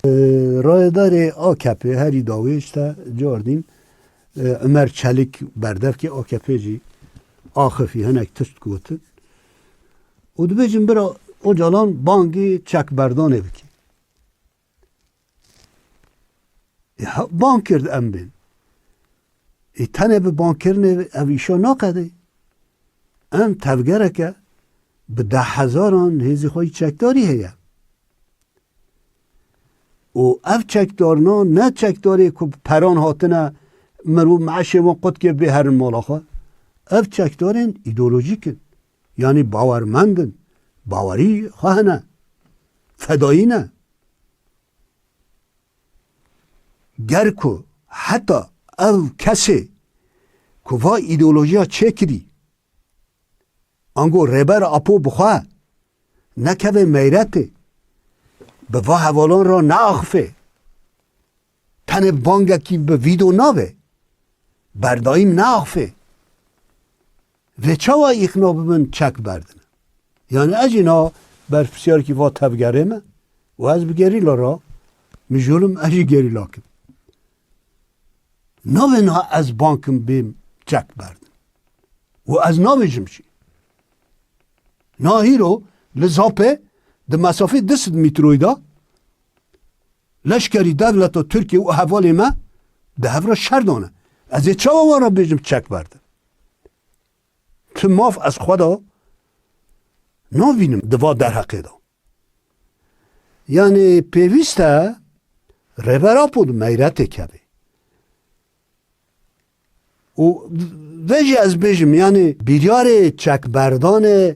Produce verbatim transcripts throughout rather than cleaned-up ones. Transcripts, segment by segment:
E, Rayedarê A K P herî dawî işte cardîn, e, Ömer Çelik berdevkê A K P jî axifî hinek tişt gotin. Û dibêjin bira Ocalan bangê çekberdanê bike. E, ha, bang kir em bên. E, tenê bi bangkirinê ev îşa naqede. Em tevgereke bi deh hezaran hêzê xwe yî çekdarî heye. Û ev çekdarna ne çekdarê ku bi peran hatine, mirov meşê wan qut kir bê herin mala xwe. Ev çekdarên îdeolojîk in. Yanî bawermend in. Bawerî xwe hene. Fedayî ne. Ger ku heta ev kesê ku va îdeolojiya çêkirî, ango Rêber Apo bi xwe nekeve meyretê, bi va hevalan re neaxife, tenê bangekî bi vîdo nabe, berdayîm neaxife. Vê çawa îqna bibin çek berdin? Yani ez jî niha berpirsyarkî va tevgerê me û ez bi gerîla re mijûl im, ez jî gerîla kim. Nabê niha ez bang kim bêm çek berdin. Û ez nabêjim jî. Niha hîro li Zapê di mesafê du sed metroyî de leşkerî dewleta Tirkiye û hevalê me di hev re şer dane. Ez ê çawa wan re bêjim çek berdin? Tu maf ez xwe de navînim di va derheqê de. Yani pêwîst e Rêber Apo di meyretê keve. Û vê jî ez bêjim, yani biryarê çekberdanê,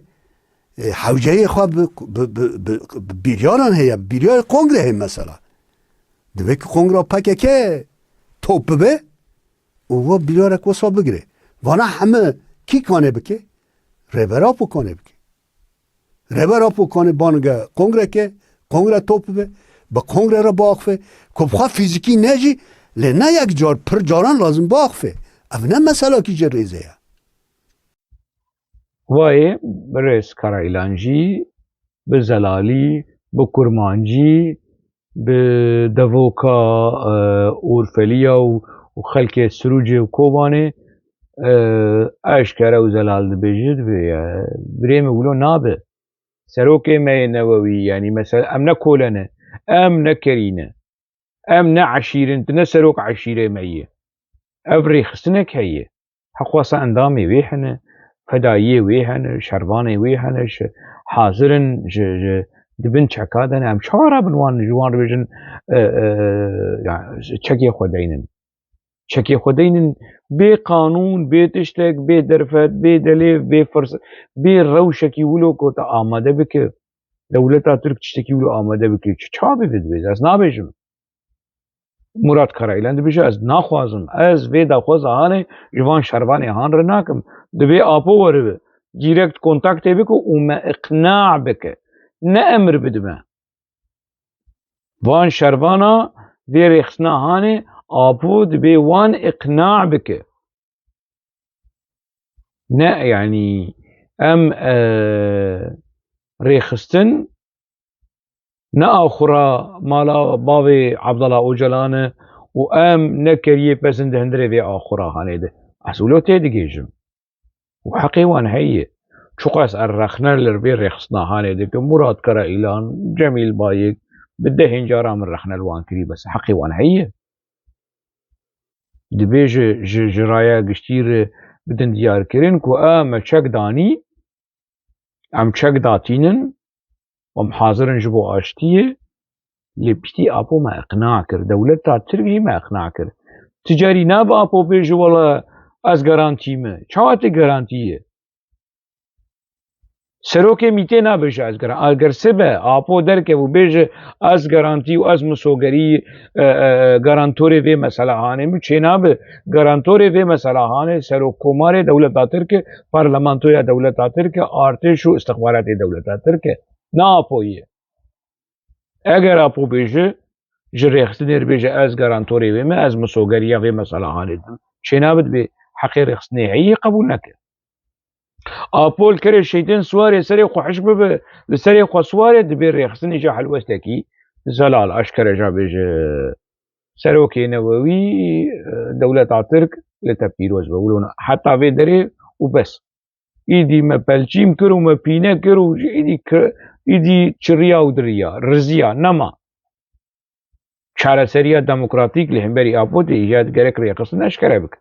e, hewceyê xwe bi, bi, bi, bi, bi biryaran heye, biryarê kongre heye mesela. Divê ki kongra P K K top bibe û we biryarek wisa bigire. Vana heme kî kane bike? Rêber Apo kane bike. Rêber Apo kane banige kongreke, kongre top bibe, bi kongre re biaxife, ku bi xwe fîzîkî ne jî, lê ne yek car, pir caran lazim biaxife. Ev ne meselakî ji rêzê ye. Wayê birêz Karayilan jî bi zelalî, bi kurmancî, bi devoka, e, Orfeliya û, û xelkê Sirûcê û Kobanê, e, eşkere û zelal dibêje, dibê, e, birê min wilo nabe. Serokê me yê newewî, yanî mesela em ne kole ne, em ne kerî ne, em ne eşîr in, tu ne serok eşîrê me yî. Ev rêxistinek heye. Heqwasa endamê wê hene, fedayiyê wê hene, şervanê wê hene, ji, hazir in, ji, ji, di bin çeka de ne. Em çawa rabin wan, ji wan re bêjin, e, e, ya, çekê xwe deynin? Çekê xwe deynin bê qanûn, bê tiştek, bê derfet, bê delêv, bê firs-, bê rewşekî wilo ku te amade bike. Dewleta Tirk tiştekî wilo amade bike. Çi çawa bê vê dibêje? Ez nabêjim. Murat Karayilan dibêje, ez naxwazim. Ez vê daxwaza hanê ji van şervanê han re nakim. Divê Apo weribe. Direkt kontaktê bike û me iqna bike. Ne emir bidime. Van şervana vê rêxistina hanê Apo dibê wan iqna bike. Ne, yanî em, e, rêxistin ne axura mala bavê Abdullah Ocalan e û em ne keriyê pezin di hundirê vê axura hanê de. Ez wilo têdigihîjim. Û heqê wan heye. Çiqas ez rexne li vê rêxistina hanê dikim, Murat Karayilan, Cemîl Bayik, bi dehên caran min rexne li wan kirî, bes heqê wan heye. Dibê ji, ji, ji raya giştî re bidin diyarkirin ku a me çek danî, em çek datînin, em hazir in ji bo aştiyê, lê piştî Apo me iqna kir, dewleta Tirk jî me iqna kir. Ti carî nabe Apo bêje, wela ez garantî me. Çawa tê garantî ye? Serokê mîtê nabêje ez garantî. Eger sibe Apo derkev û bêje ez garantî û ez misogerî, e, e, e, garantorê vê mesela hanê min çênabe. Garantorê vê mesela hanê serokkomarê dewleta Tirk e, parlamentoya dewleta Tirk e, artêş û istixbaratê dewleta Tirk e. Ne Apo ye. Eger Apo bêje, ji rêxistinê re bêje ez garantorê vê me, ez misogeriya vê mesela hanê dikim. Çênabe, dibê heqê rêxistinê heye, qebûl neke. Apo li kerê şeytên siwarê serê xwe hişk bibe, li serê xwe siware, dibê rêxistinê jî helwestekî Zelal, eşkere jî bêje, serokê newewî, e, dewleta Tirk li te pîroz be. Wilo ne. Heta vê derê û bes. Îdî me pelçîm kir û me pîne kir û ji îdî kir, îdî çiriya û diriya, riziya, nema. Çareseriya demokratîk li hemberî Apo tê, îja gerek rêxistin eşkere bike.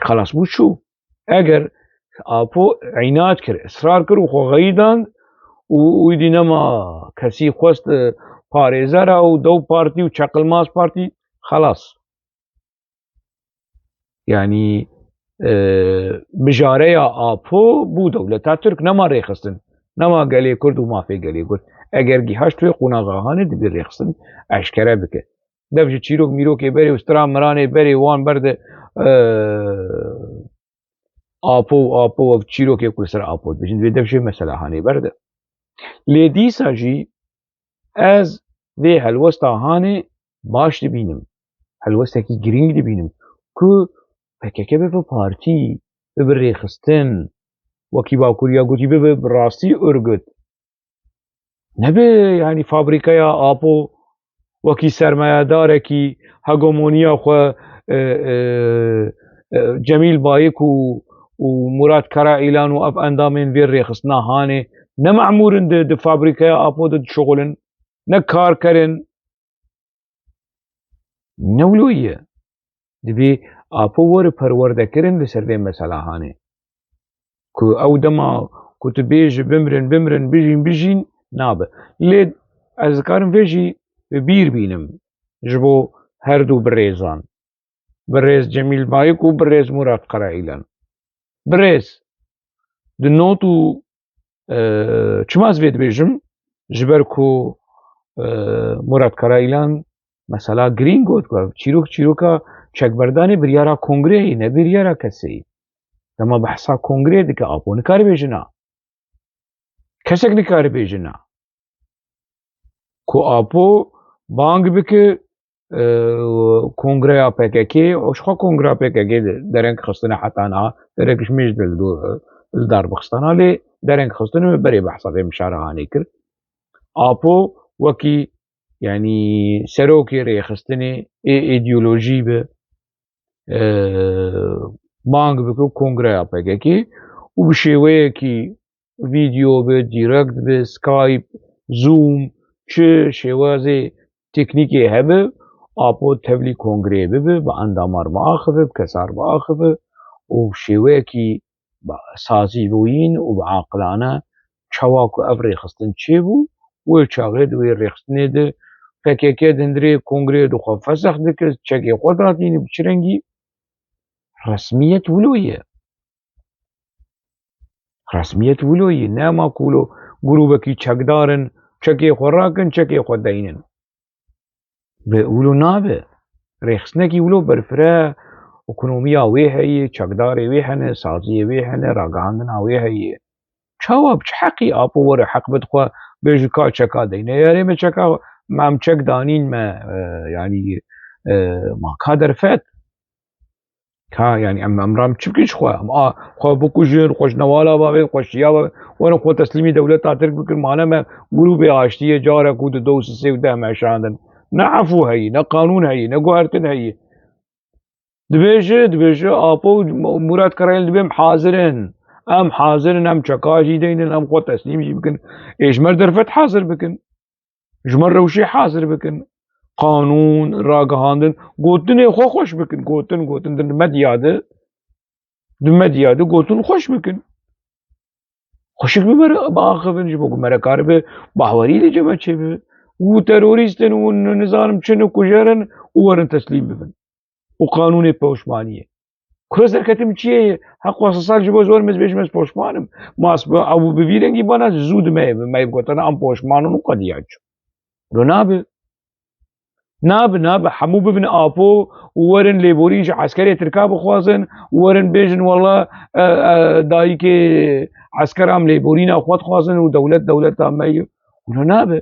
Xelas bû çû. Eger Apo înat kir, israr kir û xwe xeyî dan û, û îdî nema kesî xwest, e, parêzer e û dew partî û çeqilmaz partî, xelas. Yanî, e, bijareya Apo bû dewleta Tirk, nema rêxistin. Nema gelê Kurd û mafê gelê Kurd. Eger gihaşt wê qonaxa hanê, dibê rêxistin eşkere bike. Dev ji çîrok mîrokê berê û stira miranê berê wan berde, e, Apo û Apo ev çîrokê ku li ser Apo dibêjin, divê dev jê mesela hanê berde. Lê dîsa jî ez vê helwesta hanê baş dibînim. Helwestekî girîng dibînim ku P K K bibe partî, bibe rêxistin, wekî Bakuriya gotî bibe bi rastî örgüt. Nebe, yanî, fabrîkeya Apo wekî sermayedarekî hegemoniya xwe, e, e, e, Cemîl Bayik û, û Murat Karaîlan û ev endamên vê rêxistina hanê ne memûr in di, di fabrîkeya Apo de dişuxulin, ne karker in. Ne wilo ye. Dibê Apo were perwerdekirin li ser vê mesela hanê. Ku ew dema ku tu bêjî bimrin, bimrin, bijîn, bijîn, nabe. Lê ez dikarim vê jî bi bîr bînim ji bo her du birêzan. Birêz Cemîl Bayik û birêz Murat Karaîlan. Birêz, di not û, e, çima ez vê dibêjim? Ji ber ku, e, Murat Karaîlan mesela girîng got ku ev çîrok çîroka çekberdanê biryara kongreyê, ne biryara kesê ye. Dema behsa kongreyê dike, Apo nikare bêje na. Kesek nikare bêje na. Ku Apo bang bike, e, kongreya P K K, û ji xwe kongreya P K K de dereng xistine heta niha, dereng ji mêj de li do-, li dar bixistana, lê dereng xistine, me berê behsa vê mişara hanê kir. Apo wekî, yanî, serokê rêxistinê ê îdeolojî be, e, bang bike kongreya P K K û bi şêweyekî vîdeo be, direct be, Skype, Zoom, çi şêwazê teknîkê hebe, Apo tevlî kongreyê bibe, bi endamar biaxive, bi kesar biaxive û bi şêweyekî bi sazîbûyîn û bi aqilane çawa ku ev rêxistin çêbû, wê çaxê di wê rêxistinê de P K K di hundirê kongreyê de xwe fesex dikir, çekê xwe datîne bi çi rengî? Resmiyet wilo ye. Resmiyet wilo ye. Nema ku wilo grûbekî çekdar in, çekê xwe rakin, çekê xwe deynin. Bi wilo nabe. Rêxistinekî wilo berfireh, ekonomiya wê heye, çekdarê wê hene, saziyê wê hene, ragihandina wê heye. Çawa, bi çi heqî Apo were heq bide xwe bêje ka çeka deyne? Yarê me çeka, me em çek danîn me, e, yanî, e, ma ka derfet. Ka, yanî, em, em ram çi bikin ji xwe? Em a, xwe bikujin, xwe ji newala bavên, xwe ji ya bavên, werin xwe teslîmî dewleta Tirk bikin, mane me grûbê aştiyê carek û di do û sisê û deh meşandin. Ne efû heyî, ne qanûn heyî, ne guhertin heyî. Dibêje, dibêje, Apo û Murat Karayel dibê em hazir in. Em hazir in, em çeka jî deynin, em xwe teslîm jî bikin. Ê ji me derfet hazir bikin. Ji me rewşê hazir bikin. Qanûn, ragihandin, gotinê xwe xweş bikin. Gotin, gotin di medya de, di medya de gotin xweş bikin. Xweşik bi me re biaxivin, ji bo ku me re karibe bahwerî li cem me çêbibe. Û terorîst in û n-, nizanim çi, ne kujer in û werin teslîm bibin. Û qanûnê poşmaniyê. Kuro serketim çi ye? Heq xwe sed sal ji bo zor me dibêjim ez poşman im. Ma ez bi, ew bi vî rengî bana zû di me, me gotana em poşman in û qediya çû. Lo nabe. Nabe, nabe. Hemû bibin Apo û werin lêborîn ji eskerê Tirka bixwazin û werin bêjin, wela, e, e, dayikê esker em lêborîna xwe dixwazin û dewlet dewleta me ye. Lo nabe.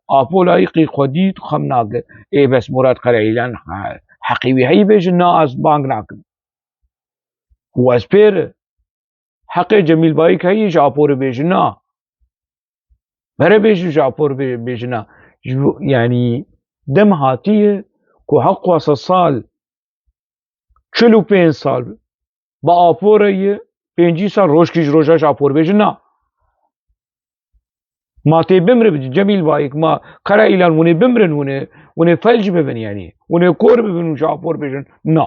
Apo layîqî xwe dît, xem nake. Ê bes Murat Karayilan, ha, heqî wî heyî bêjin, na, ez bang nakim. Û ez pêr e. Heqê Cemîl Bayik heyî ji Apo re bêjin, na. Mere bêjin ji Apo re bê-, bêjin, na. Ji bo, yanî dem hatiye ku heqwa sed sal, çil û pênc sal bi Apo re ye, pêncî sal rojkî ji roja ji Apo re bêjin na. Ma tê bimre bi Cemîl Bayik, ma Kara Îlan hûn ê bimrin, hûn ê, hûn ê felc bibin yanî. Hûn ê kor bibin û ji Apo re bêjin na.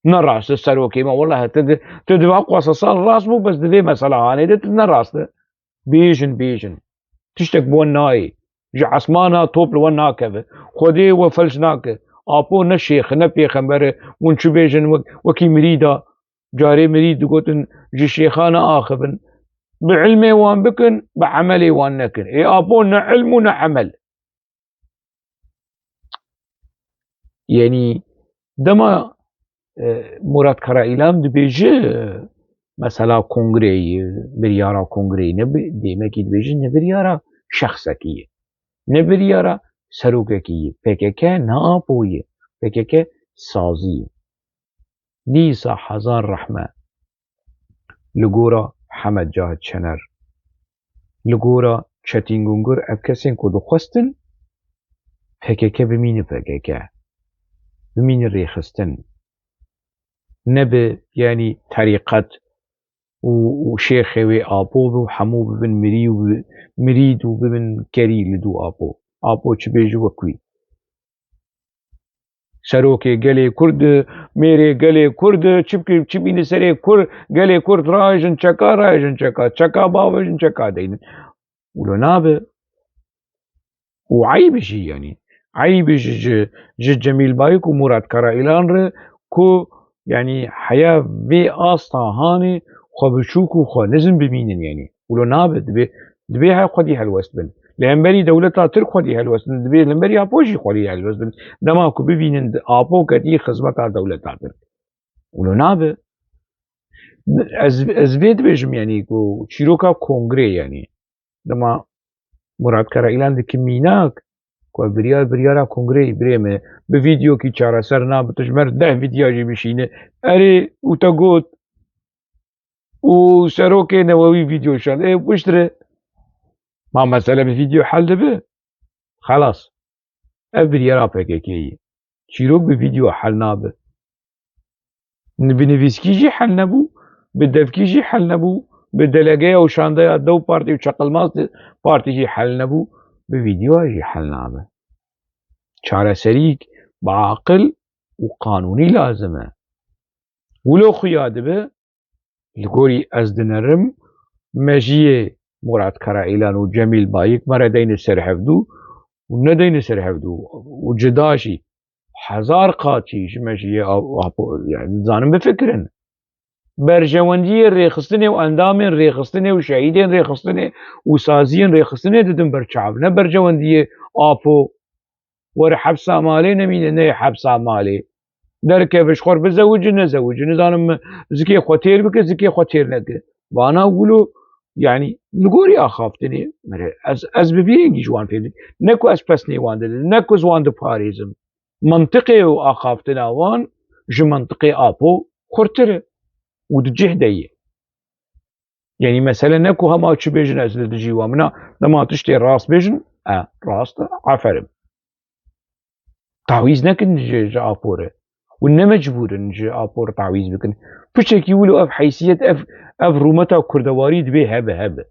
Ne rast e serokê me, welahi tu di, tu di heqwa sed sal rast bû, bes di vê mesela hanê de tu ne rast e. Bêjin, bêjin. Tiştek bo nayê. Ji esmana top li we nakeve. Xwedê we felç nake. Apo ne şêx e, ne pêxember e. Hûn çi bêjin wek, wekî mirîda. Carê mirîd digotin ji şêxa neaxivin. Bi ilmê wan bikin, bi emelê wan nekin. Ê Apo ne ilm û ne emel. Yanî dema, e, Murat Karaîlan dibêje, e, mesela kongreyê, biryara kongreyê, ne bi-, demekî dibêje ne biryara şexsekî ye. Ne biryara serokekî ye. P K K ne Apo ye. P K K sazî ye. Dîsa hezar rehme li gora Hemed Cahit Şener, li gora Çetin Gungur, ev kesên ku dixwestin P K K bimîne P K K, bimîne rêxistin, nebe, yanî terîqet û, û şêxê wê Apo be û hemû bibin mirî û bi-, mirîd û bibin kerî li dû Apo. Apo çi bêje wek wî. Serokê gelê Kurd, mêrê gelê Kurd, çi bikî, çi bîne serê Kurd, gelê Kurd rajin çeka, rajin çeka, çeka bavêjin çeka deynin. Wilo nabe. Û eyb jî, yanî. Eyb ji, ji, ji Cemîl Bayik û Murat Karaîlan re ku, yanî, heya vê asta hanê xwe biçûk û xwe nizm bimînin, yanî. Wilo nabe, dibê, dibê her xwedî helwest bin. Li hemberî dewleta Tirk xwedî helwest bin, dibê li hemberî Apo jî xwedî helwest bin. Dema ku bibînin Apo ketî xizmeta dewleta Tirk. Wilo nabe. Ez, ez vê dibêjim, yanî, ku çîroka kongrê, yanî. Dema Murat Karaîlan dike mînak, ku ev biryar, biryara kongreyê, birê me, bi vîdeokî çareser nabe, tu ji me re deh vîdeo jî bişîne. Erê, û te got, û serokê newewî vîdeo şand. Ê, piştre. Ma mesele bi vîdeo hel dibe? Xelas. Ev biryara P K K ye. Çîrok bi vîdeo hel nabe. Bi nivîskî jî hel nebû, bi devkî jî hel nebû, bi delegeya û şandeya dew partî û çeqilmaz partî jî hel nebû, bi vîdeo jî hel nabe. Çareserîk bi aqil û qanûnî lazim e. Wilo xuya dibe, li gorî ez dinerim, mejiyê Murat Karaîlan û Cemîl Bayik me re deyne ser hevdû û nedeyne ser hevdû û cida jî hezar qat jî ji mejiyê Apo, yani, dizanin bifikirin. Berjewendiyê rêxistinê û endamên rêxistinê û şehîdên rêxistinê û saziyên rêxistinê didin ber çav, ne berjewendiyê Apo. Were hepsa malê nemîne, neyê hepsa malê. Derkeve ji xwe re bizewicin, nezewicin. Nizanim zikê xwe têr bike, zikê xwe têr neke. Vana wilo, yani, li gorî axaftinê, mere, ez, ez bi vî rengî ji wan fêm dikim. Ne ku ez pesnê wan didim, ne ku ez wan diparêzim. Mintiqê û axaftina wan ji mintiqê Apo xurtir e û di cih de ye. Yanî mesele ne ku hema çi bêjin ez li dijî wan. Mina dema tiştê rast bêjin, e, rast e, aferin. Tawîz nekin ji, ji Apo re. Hûn ne mecbûr in ji Apo re tawîz bikin. Piçekî wilo ev heysiyet, ev, ev rûmeta kurdewarî divê hebe, hebe.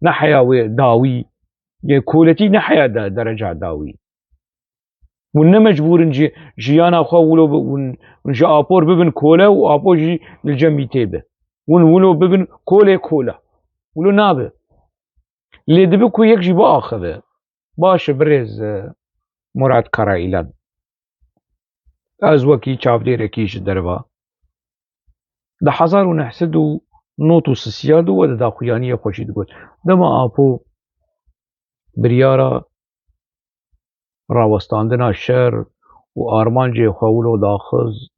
Ne heya wê dawî, yê koletî ne heya de, dereca dawî. Hûn ne mecbûr in ji jiyana xwe wilo bi-, hûn, hûn ji Apo re bibin kole û Apo jî li cem wî tê be. Hûn wilo bibin kolê kola. Wilo nabe. Lê dibe ku yek jî biaxive. Baş e birêz, e, Murat Karaîlan. Ez wekî çavdêrekî ji derva. Di hezar û neh sed û nod û sisiya de we di daxuyaniyê xwe jî digot. Dema Apo biryara rawestandina şer û armancê xwe wilo daxist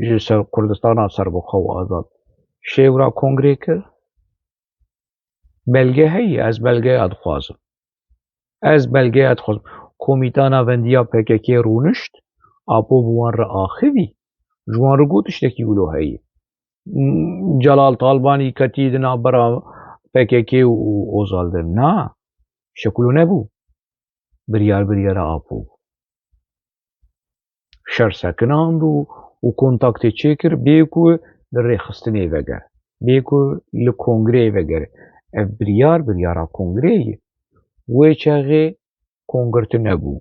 ji ser Kurdistana serbixwe û azad. Şêwra kongrê kir. Belge heye, ez belgeya dixwazim. Ez belgeya dixwazim. Komîta Navendiya P K K rûnişt, Apo bi wan re axivî, ji wan re got tiştekî wilo heye. M-, Celal Talbanî ketî di navbera P K K û Ozal de. Na, tiştek wilo nebû. Biryar biryara Apo bû. Şer sekinand û, û kontaktê çêkir, bê ku li rêxistinê veger, bê ku li kongreyê veger. Ev biryar, biryara kongreyê ye. Wê çaxê kongir tune bû.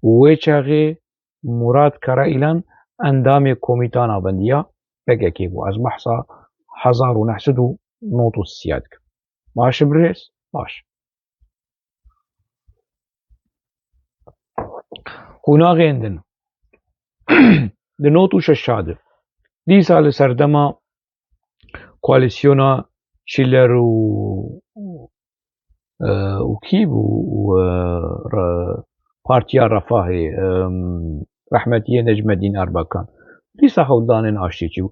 Û wê çaxê Murat Karaîlan endamê Komîta Navendiya P K K bû. Ez behsa hezar û neh sed û nod û sê dikim. Baş e birêz? Baş. Qonaxên din. Di nod û şeş de. Dîsa li serdema koalîsyona Çîler û, e, û kî bû? Û, e, re-, Partiya Refahê, e, rehmetiyê Necmedîn Erbakan. Dîsa hewldanên aştî çi bû?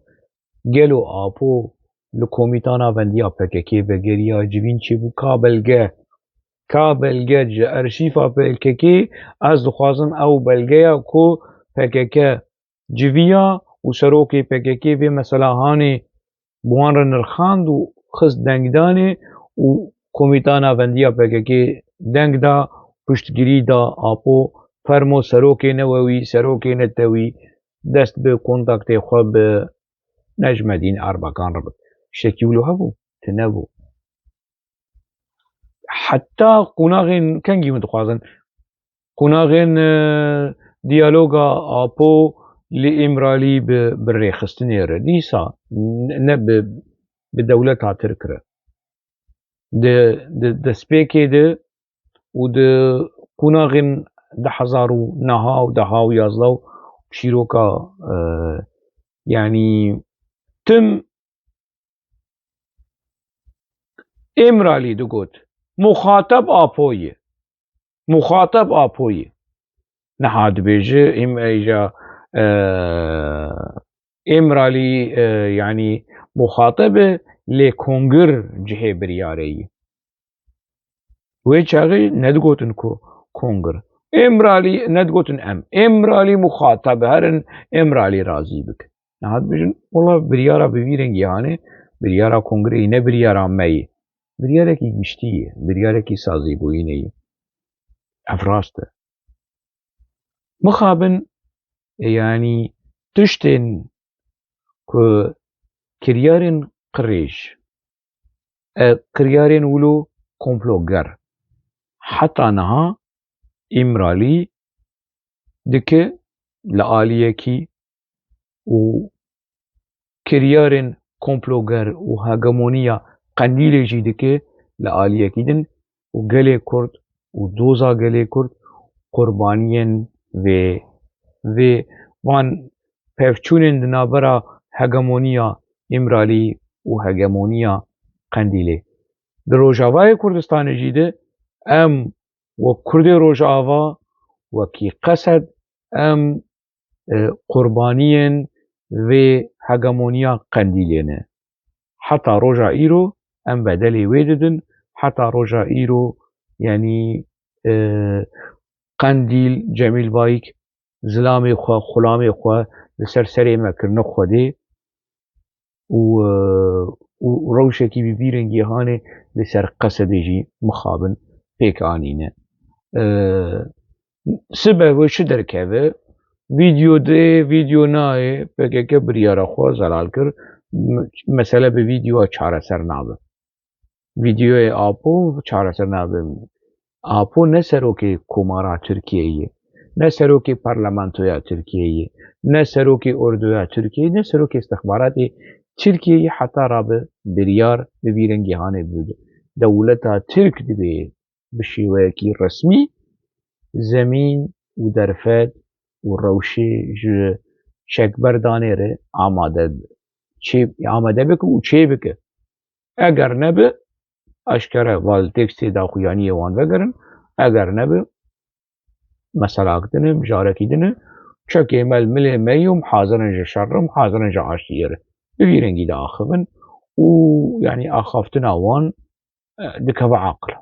Gelo Apo li Komîta Navendiya P K K vegeriya, civîn çêbû? Ka belge, ka belge ji arşîfa P K K, ez dixwazim ew belgeya ku P K K civiya û serokê P K K vê mesela hanê bi wan re nirxand û xist dengdanê û Komîta Navendiya P K K deng da, piştgirî da Apo, fermo serokê newewî, serokê netewî dest bi kontaktê xwe bi Necmedîn Erbakan re bike. Tiştekî wilo hebû? Tune bû. Heta qonaxên kengî min dixwazin. Qonaxên, e, diyaloga Apo li Îmralî bi, bi rêxistinê re. Dîsa ne, ne bi, bi dewleta Tirk re. Di, di destpêkê de û di qonaxên du hezar û neh û deh û yazdeh û çîroka, e, yanî tim Îmralî digot, muxateb Apo ye. Muxateb Apo ye. Niha dibêje, Îm-, îja, e, Îmralî, e, yanî muxateb e, lê kongir cihê biryarê ye. Wê çaxê nedigotin ku kongir. Îmralî nedigotin em. Îmralî muxateb e, herin Îmralî razî bike. Niha dibêjin, wela biryara bi vî rengî hanê, biryara kongreyê ne biryara me ye. Biryarekî giştî ye, biryarekî sazîbûyînê ye. Ev rast e. Mixabin, e, yanî tiştên ku kiryarên qirêj, e, kiryarên wilo komploger, heta niha Îmralî dike li aliyekî û kiryarên komploger û hegemoniya Qendîlê jî dike li aliyekî din û gelê Kurd û doza gelê Kurd qurbaniyên vê, vê van pevçûnên di navbera hegemoniya Îmralî û hegemoniya Qendîlê. Di Rojavayê Kurdistanê jî de em wek Kurdê Rojava, wekî Qesed, em, e, qurbaniyên vê hegemoniya Qendîlê ne. Heta roja îro em bedelê wê didin, heta roja îro, yanî, e, Qendîl, Cemîl Bayik zilamê xwe, xulamê xwe li ser serê me kirine Xwedê û, e, û rewşekî bi vî rengî hanê li ser Qesedê jî mixabin pêk anîne. E, sibe wê çi derkeve? Vîdeo dê, vîdeo nayê, P K K biryara xwe zelal kir. M-, mesele bi vîdeoya çareser nabe. Vîdeoyê Apo çareser nabe. Apo ne serokê Komara Tirkiyeyê ye, ne serokê Parlamentoya Tirkiyeyê ye, ne serokê Ordoya Tirkiyeyê, ne serokê Îstixbaratê Tirkiyeyê ye, heta rabe biryar bi vî rengî hanê bide. Dewleta Tirk divê bi şêweyekî resmî zemîn û derfet û rewşê ji çekberdanê re amade çê-, amade bike û çêbike. Eger nebe, eşkere val tekstê daxuyaniyê wan vegerin. Eger nebe, meselak din e, mijarekî din e. Çekê me li milê me yû, hazir in ji şer re, hazir in ji aştiyê re. Bi vî rengî de axivin û, yanî, axaftina wan, e, dikeve aqil.